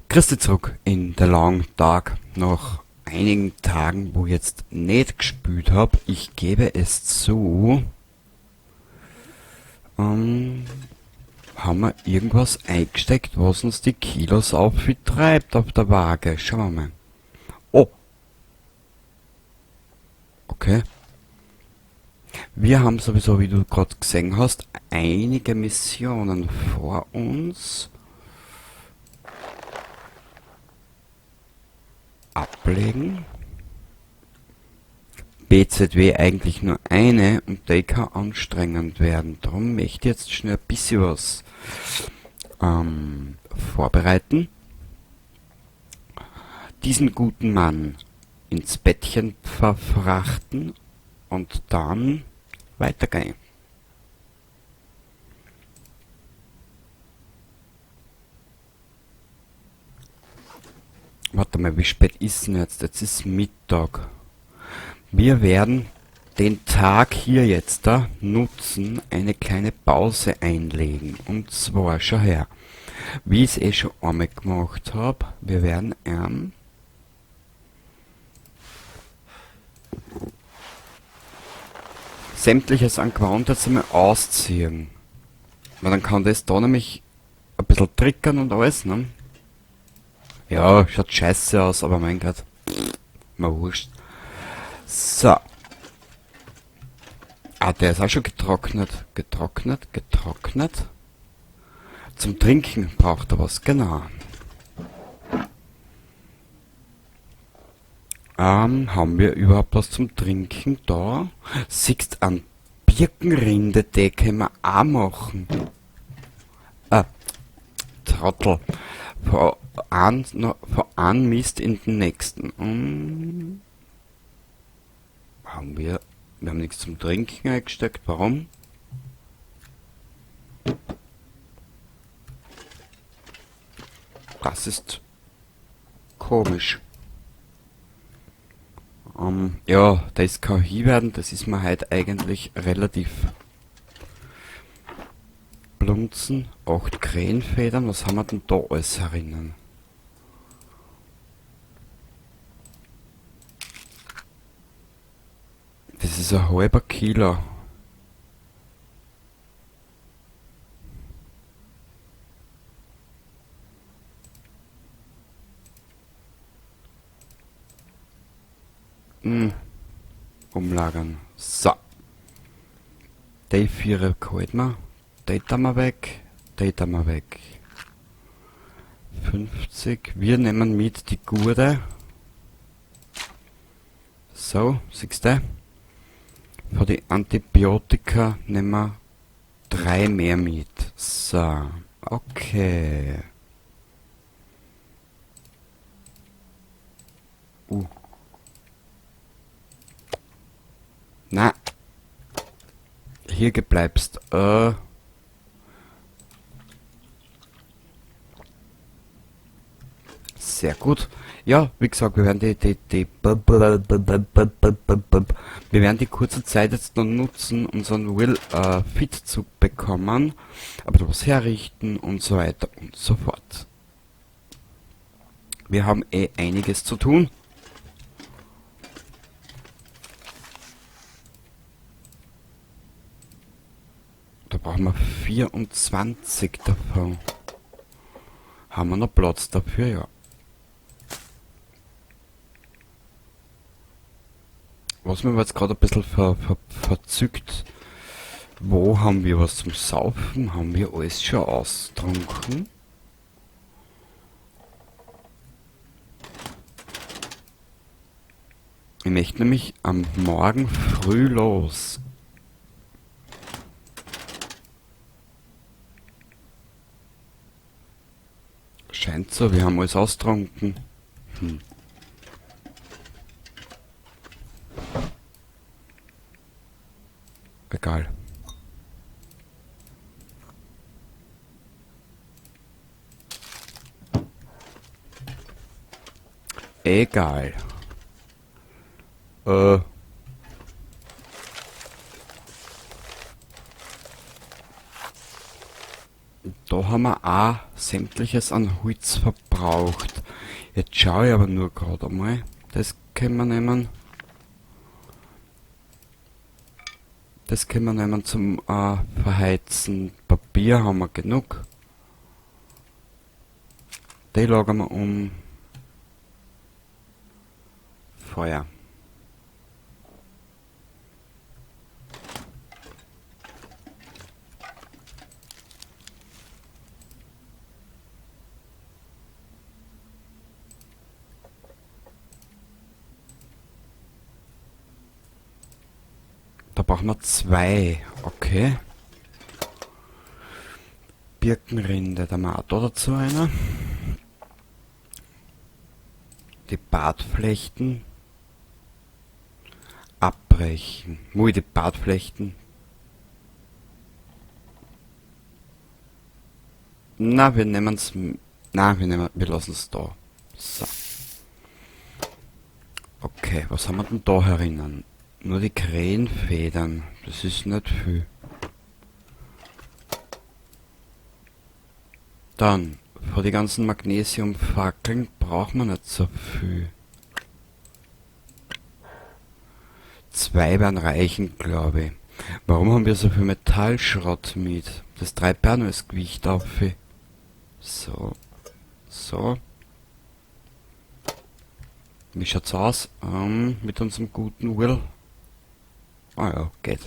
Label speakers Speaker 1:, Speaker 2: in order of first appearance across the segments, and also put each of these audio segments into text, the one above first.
Speaker 1: Grüß dich zurück in The Long Dark. Nach einigen Tagen, wo ich jetzt nicht gespielt habe, ich gebe es zu, haben wir irgendwas eingesteckt, was uns die Kilos auftreibt auf der Waage. Schauen wir mal. Oh! Okay. Wir haben sowieso, wie du gerade gesehen hast, einige Missionen vor uns. Ablegen. BZW eigentlich nur eine und die kann anstrengend werden. Darum möchte ich jetzt schnell ein bisschen was vorbereiten. Diesen guten Mann ins Bettchen verfrachten und dann weitergehen. Warte mal, wie spät ist denn jetzt? Jetzt ist Mittag. Wir werden den Tag hier jetzt da nutzen, eine kleine Pause einlegen. Und zwar, schau her, wie ich's eh schon einmal gemacht hab, wir werden sämtliches an Gewand jetzt einmal ausziehen. Weil dann kann das da nämlich ein bisschen trickern und alles, ne? Ja, schaut scheiße aus, aber mein Gott, mal wurscht. So. Ah, der ist auch schon getrocknet. Getrocknet, getrocknet. Zum Trinken braucht er was, genau. Haben wir überhaupt was zum Trinken da? Siehst an Birkenrinde, die können wir auch machen. Ah, Trottel. Von an Mist in den nächsten. Haben wir... Wir haben nichts zum Trinken eingesteckt. Warum? Das ist komisch. Ja, das kann hier werden. Das ist mir heute eigentlich relativ blunzen. 8 Krähenfedern. Was haben wir denn da alles herinnen? Das ist ein halber Kilo. Umlagern. So. Die 4 geholt wir. Die tun wir weg. Die tun wir weg. 50. Wir nehmen mit die Gurde. So, siehst du? Für die Antibiotika nehmen wir 3 mehr mit. So, okay. Na. Hier gebleibst. Sehr gut. Ja, wie gesagt, wir werden wir werden die kurze Zeit jetzt noch nutzen, unseren Will fit zu bekommen, aber was herrichten und so weiter und so fort. Wir haben eh einiges zu tun. Da brauchen wir 24 davon. Haben wir noch Platz dafür? Ja. Was mir jetzt gerade ein bisschen verzückt, wo haben wir was zum Saufen? Haben wir alles schon austrunken? Ich möchte nämlich am Morgen früh los. Scheint so, wir haben alles austrunken. Egal. Egal. Da haben wir auch sämtliches an Holz verbraucht. braucht. Jetzt schaue ich aber nur gerade einmal. Das können wir nehmen. Das können wir nehmen zum Verheizen. Papier haben wir genug. Die lagern wir um. Feuer. Da brauchen wir 2. Okay. Birkenrinde, da haben wir auch da dazu eine. Die Bartflechten abbrechen. Wo ich die Bartflechten? Na, wir nehmen's na, wir nehmen, wir lassen's da. So. Okay, was haben wir denn da herinnen? Nur die Krähenfedern. Das ist nicht viel. Dann, vor die ganzen Magnesiumfackeln braucht man nicht so viel. 2 werden reichen, glaube ich. Warum haben wir so viel Metallschrott mit? Das treibt ja nur das Gewicht auf. So. So. Wie schaut's aus? Mit unserem guten Will? Ah ja, geht.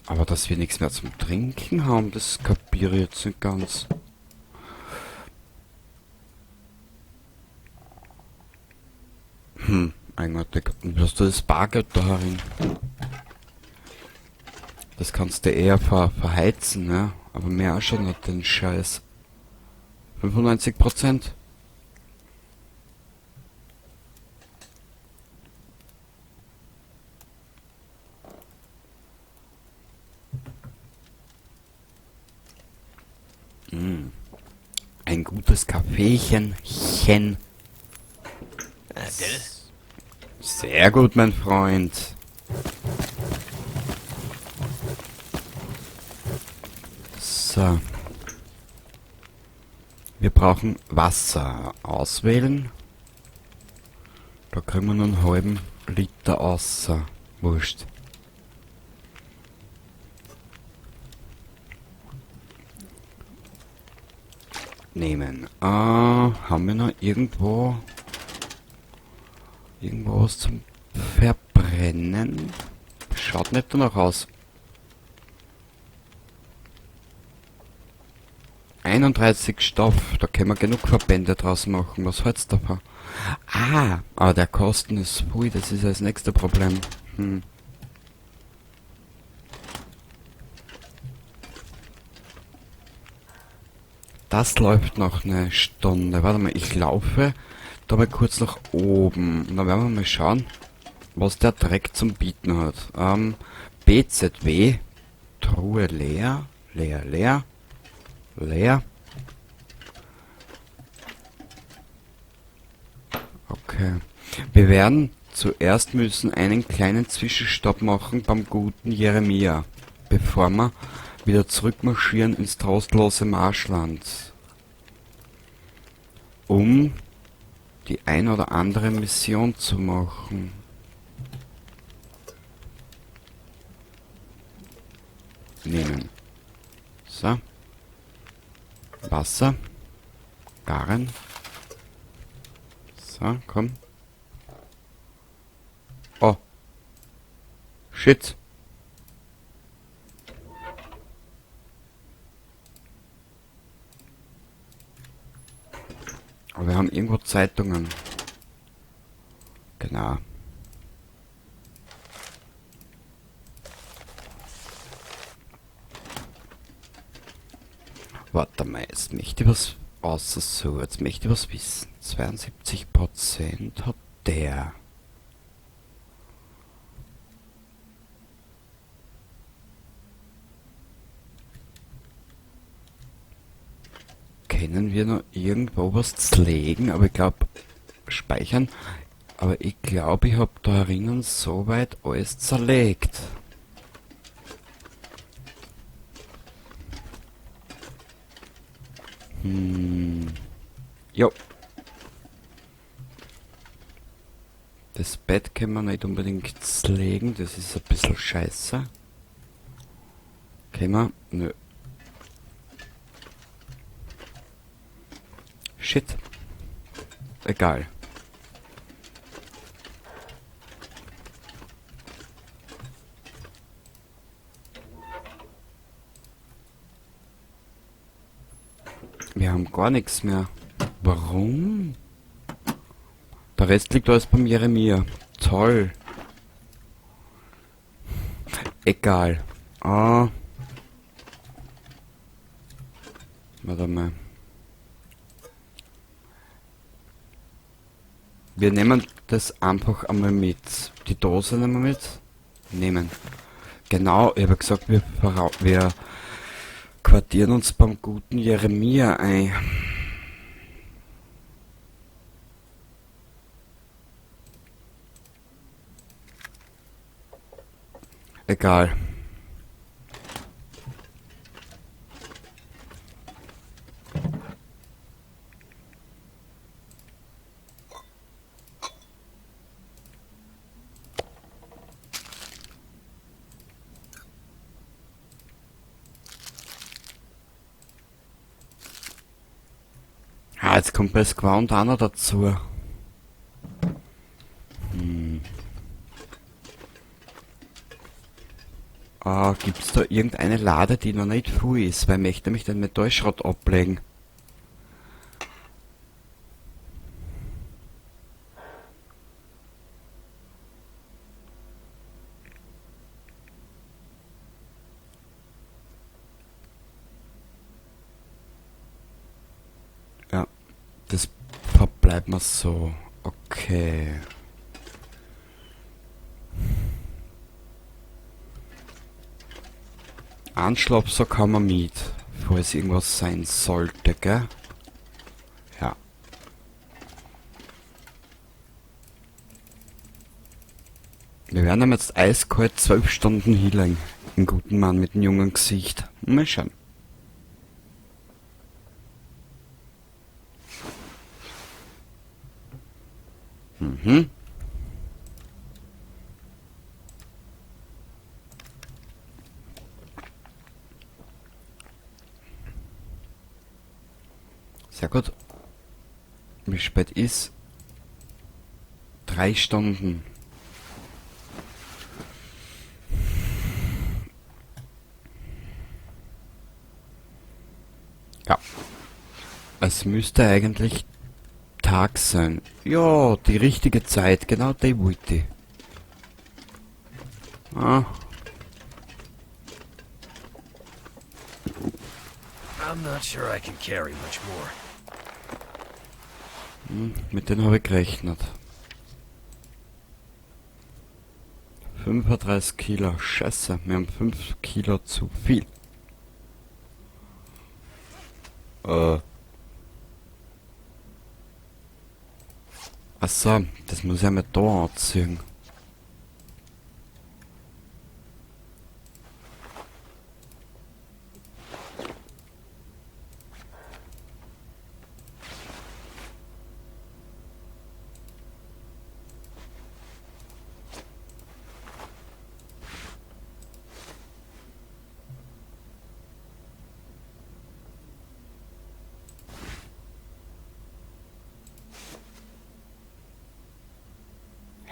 Speaker 1: Aber dass wir nichts mehr zum Trinken haben, das kapiere ich jetzt nicht ganz. Eigenartig. Und was ist das Bargeld da herin? Das kannst du eher verheizen, ne? Aber mehr auch schon nicht den Scheiß. 95%. Ein gutes Kaffeechen. Chen. Sehr gut, mein Freund. So. Wir brauchen Wasser. Auswählen. Da kriegen wir nur einen halben Liter außer. Wurscht. Nehmen. Haben wir noch irgendwo was zum Verbrennen? Schaut nicht danach aus. 31 Stoff, da können wir genug Verbände draus machen. Was hältst du davon? Ah, aber der Kosten ist voll, das ist das nächste Problem. Das läuft noch eine Stunde. Warte mal, ich laufe da mal kurz nach oben. Und dann werden wir mal schauen, was der Dreck zum Bieten hat. BZW, Truhe leer, leer, leer, leer. Okay. Wir werden zuerst müssen einen kleinen Zwischenstopp machen beim guten Jeremia, bevor wir wieder zurückmarschieren ins trostlose Marschland, um die ein oder andere Mission zu machen. Nehmen. So. Wasser. Garen. So, komm. Oh. Shit. Aber wir haben irgendwo Zeitungen. Genau. Warte mal, jetzt möchte ich was außer so, jetzt möchte ich was wissen. 72% hat der. Können wir noch irgendwo was zlegen? Aber ich glaub, speichern. Aber ich glaub, ich hab da herinnen soweit alles zerlegt. Jo. Das Bett können wir nicht unbedingt legen, das ist ein bisschen scheiße. Können wir? Nö. Shit. Egal. Wir haben gar nichts mehr. Warum? Der Rest liegt alles beim Jeremia. Toll. Egal. Ah. Warte mal. Wir nehmen das einfach einmal mit. Die Dose nehmen wir mit. Nehmen. Genau, ich habe gesagt, wir quartieren uns beim guten Jeremia ein. Egal. Ah, jetzt kommt bei Squad auch noch dazu. Hm. Ah, gibt's da irgendeine Lade, die noch nicht voll ist? Weil ich möchte nämlich den Metallschrott ablegen. Ja, das verbleibt mal so. Okay. Anschlagsack haben wir mit, falls irgendwas sein sollte, gell? Ja. Wir werden ihm jetzt eiskalt 12 Stunden hinlegen. Den guten Mann mit dem jungen Gesicht. Mal schauen. Mhm. Sehr gut. Wie spät ist? 3 Stunden. Ja. Es müsste eigentlich Tag sein. Ja, die richtige Zeit. Genau, die wollte ich. Ah.
Speaker 2: I'm not sure I can carry much more.
Speaker 1: Mit denen habe ich gerechnet. 35 Kilo. Scheiße, wir haben 5 Kilo zu viel. Achso, das muss ich ja mal da anziehen.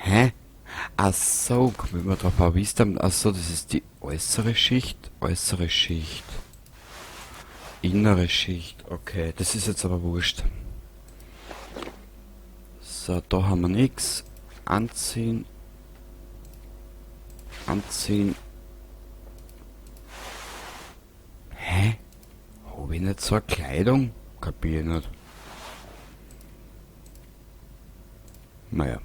Speaker 1: Hä? Ach so, kommen wir drauf an, wie ist denn? Ach so, das ist die äußere Schicht, äußere Schicht, innere Schicht. Okay, das ist jetzt aber wurscht. So, da haben wir nix. Anziehen. Anziehen. Hä? Hab ich nicht so eine Kleidung? Kapier ich nicht. Naja.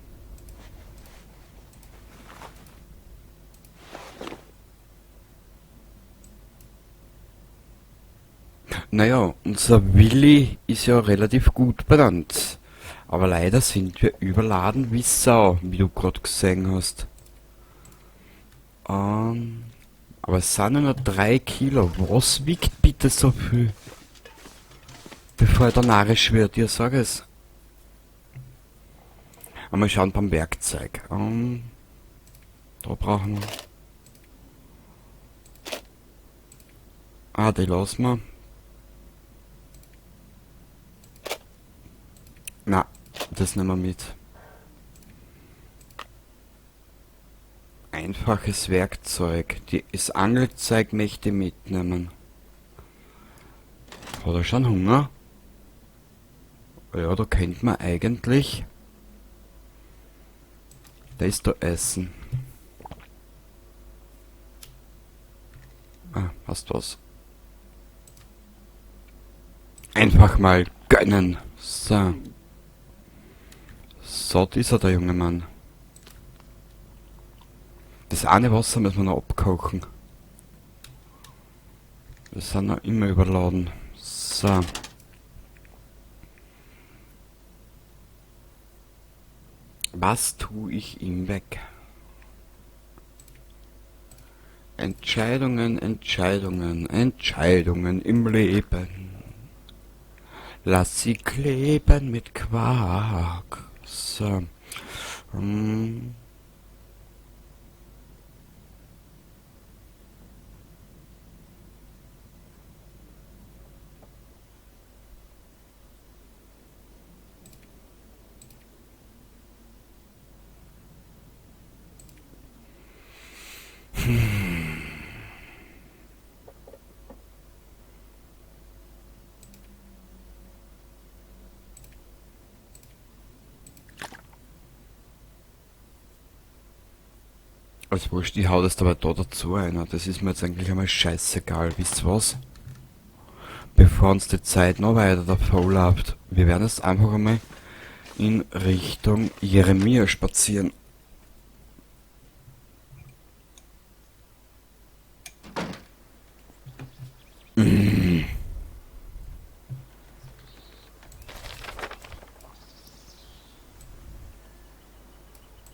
Speaker 1: Naja, unser Willi ist ja relativ gut benannt. Aber leider sind wir überladen wie Sau, wie du grad gesehen hast. Aber es sind ja nur 3 Kilo. Was wiegt bitte so viel? Bevor ich da narrisch wird, ich sag es. Einmal schauen beim Werkzeug. Da brauchen wir. Ah, die lassen wir. Na, das nehmen wir mit. Einfaches Werkzeug. Das Angelzeug möchte ich mitnehmen. Hat er schon Hunger? Ja, da könnte man eigentlich das da essen. Ah, hast was. Einfach mal gönnen. So. Satt ist er, der junge Mann. Das eine Wasser müssen wir noch abkochen. Wir sind noch immer überladen. So. Was tue ich ihm weg? Entscheidungen, Entscheidungen, Entscheidungen im Leben. Lass sie kleben mit Quark. So. Als wurscht, ich hau das dabei da dazu ein. Das ist mir jetzt eigentlich einmal scheißegal. Wisst ihr was? Bevor uns die Zeit noch weiter davonläuft, wir werden jetzt einfach einmal in Richtung Jeremia spazieren.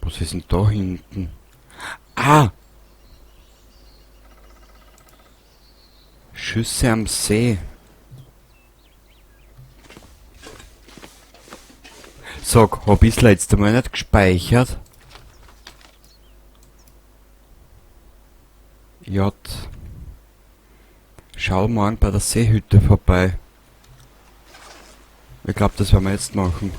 Speaker 1: Was ist denn da hinten? Ah! Schüsse am See. Sag, hab ich's letzte Mal nicht gespeichert? J. Schau morgen bei der Seehütte vorbei. Ich glaub, das werden wir jetzt machen.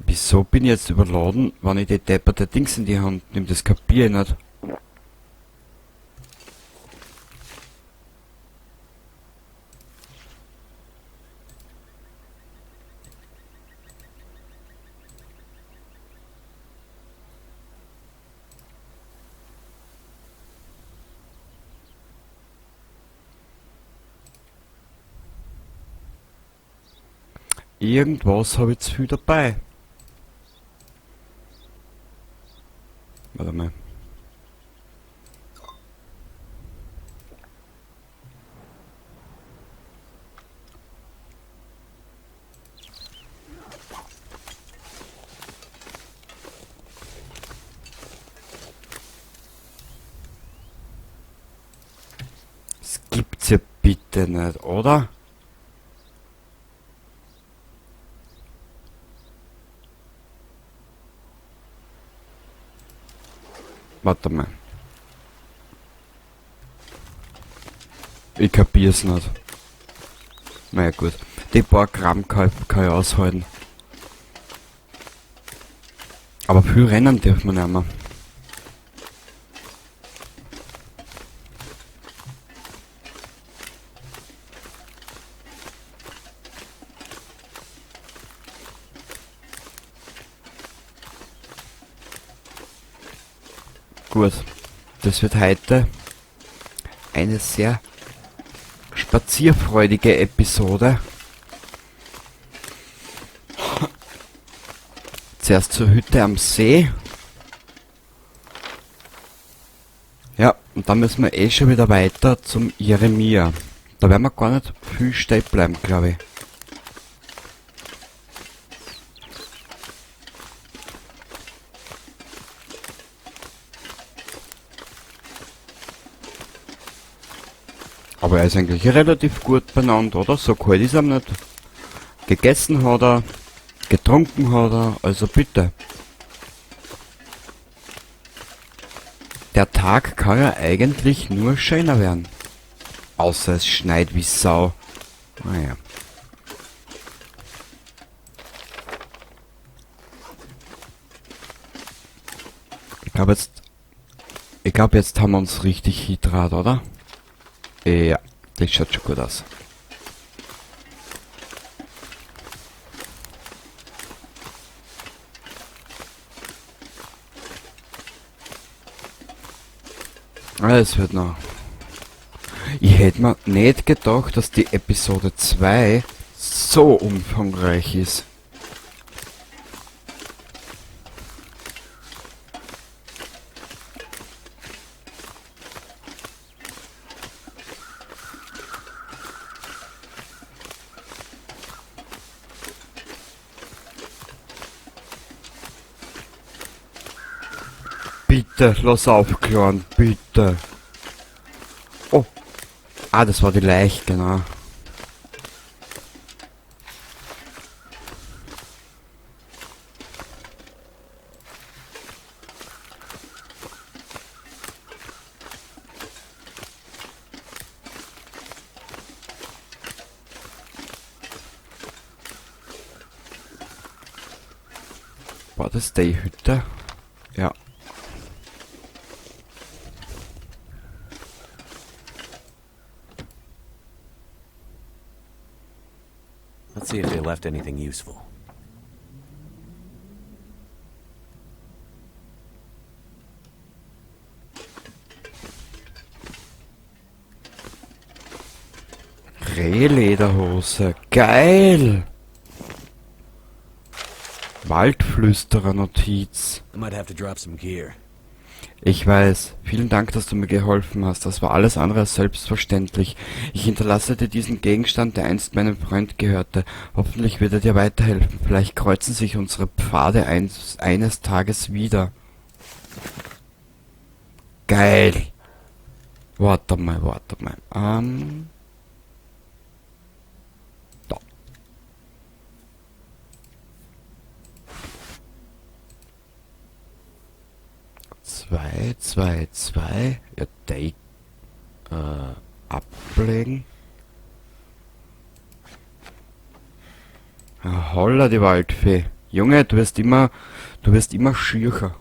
Speaker 1: Wieso bin ich jetzt überladen, wenn ich die depperte Dings in die Hand nehme? Das kapier ich nicht. Irgendwas hab ich zu viel dabei. Warte mal. Das gibt's ja bitte nicht, oder? Warte mal. Ich kapier's nicht. Na ja, gut. Die paar Gramm kann ich aushalten. Aber viel rennen dürfen wir nicht mehr. Gut, das wird heute eine sehr spazierfreudige Episode. Zuerst zur Hütte am See. Ja, und dann müssen wir eh schon wieder weiter zum Jeremia. Da werden wir gar nicht viel stehen bleiben, glaub ich. Aber er ist eigentlich relativ gut benannt, oder? So kalt ist er nicht. Gegessen hat er, getrunken hat er, also bitte. Der Tag kann ja eigentlich nur schöner werden. Außer es schneit wie Sau. Naja. Ich glaub, jetzt haben wir uns richtig hydrat, oder? Ja, das schaut schon gut aus. Ah, es wird noch. Ich hätte mir nicht gedacht, dass die Episode 2 so umfangreich ist. Bitte, lass aufklären, bitte. Oh. Ah, das war die Leiche, genau. War das die Hütte? Ja.
Speaker 2: Let's see if they left anything useful.
Speaker 1: Rehlederhose. Geil! Waldflüsterer-Notiz.
Speaker 2: I might have to drop some gear.
Speaker 1: Ich weiß. Vielen Dank, dass du mir geholfen hast. Das war alles andere als selbstverständlich. Ich hinterlasse dir diesen Gegenstand, der einst meinem Freund gehörte. Hoffentlich wird er dir weiterhelfen. Vielleicht kreuzen sich unsere Pfade eines Tages wieder. Geil. Warte mal, warte mal. Da. 2, 2, 2. Ja, die ablegen. Ja, holla die Waldfee. Junge, du wirst immer schiercher.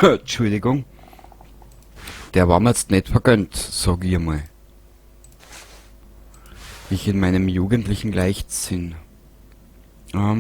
Speaker 1: Entschuldigung. Der war mir jetzt nicht vergönnt, sag ich einmal. Ich in meinem jugendlichen Leichtsinn. Ja.